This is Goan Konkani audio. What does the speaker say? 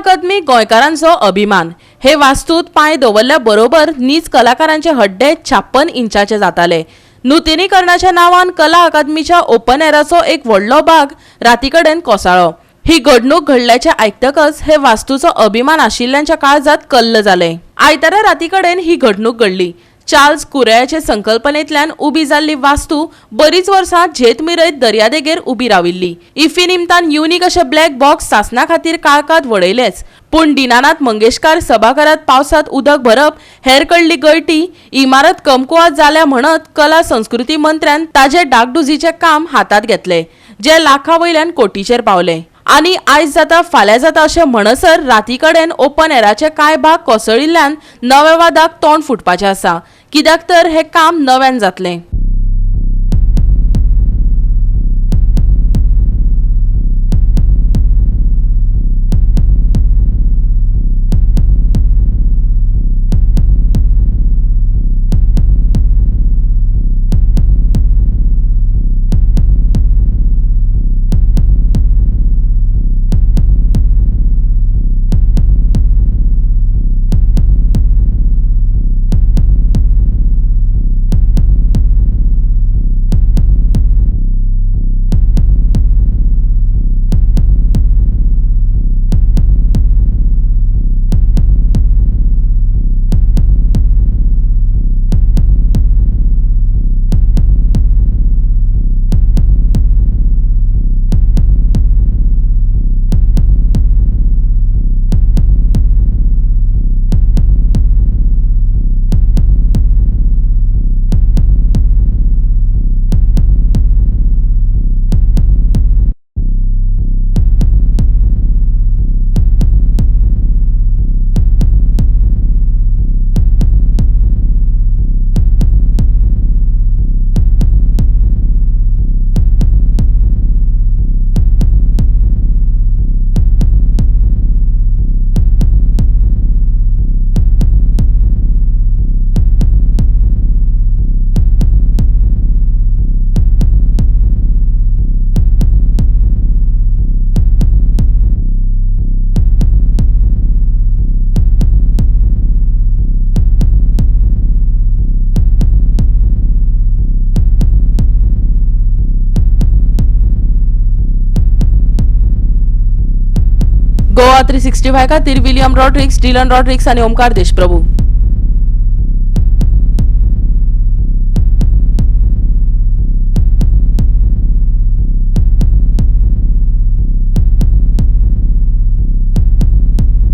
अकादमी गोंयकारांचो अभिमान. हे वास्तूत पांय दवरल्या बरोबर नीज कलाकारांचे हड्डे 56 इंचाचे जाताले. नुतनीकरणाच्या नांवान कला अकादमीच्या ओपन एराचो एक व्हडलो भाग रातीकडेन कोसळ्ळो. ही घडणूक घडल्याचे आयकतकच हे वास्तूचो अभिमान आशिल्ल्यांच्या काळजात कल्ल जालें. आयतारा रातीकडेन ही घडणूक घडली. चार्ल्स कुरेयाचे संकल्पनेंतल्यान उबी जाल्ली वास्तू बरीच वर्सां झेत मिरयत दर्यादेगेर उबी राविल्ली. इफ्फी निमतान युनिक अशे ब्लॅक बॉक्स सासना खातीर काळखांत वडयलेच, पूण दीनानाथ मंगेशकार सभाघरांत पावसांत उदक भरप, हेर कडली गळटी, इमारत कमकुवत जाल्या म्हणत कला संस्कृती मंत्र्यान ताजे डागडुजीचें काम हातांत घेतलें, जे लाखा वयल्यान कोटीचेर पावले. आनी आयज जाता फाल्यां जाता अशें म्हणसर राती कडेन ओपन एराचे कांय भाग कोसळिल्ल्यान नव्या वादाक तोंड फुटपाचें आसा, कित्याक तर हें काम नव्यान जातलें. गोवा 365 खातीर विलियम रॉड्रिक्स, डिलन रॉड्रिक्स आनी ओमकार देशप्रभू.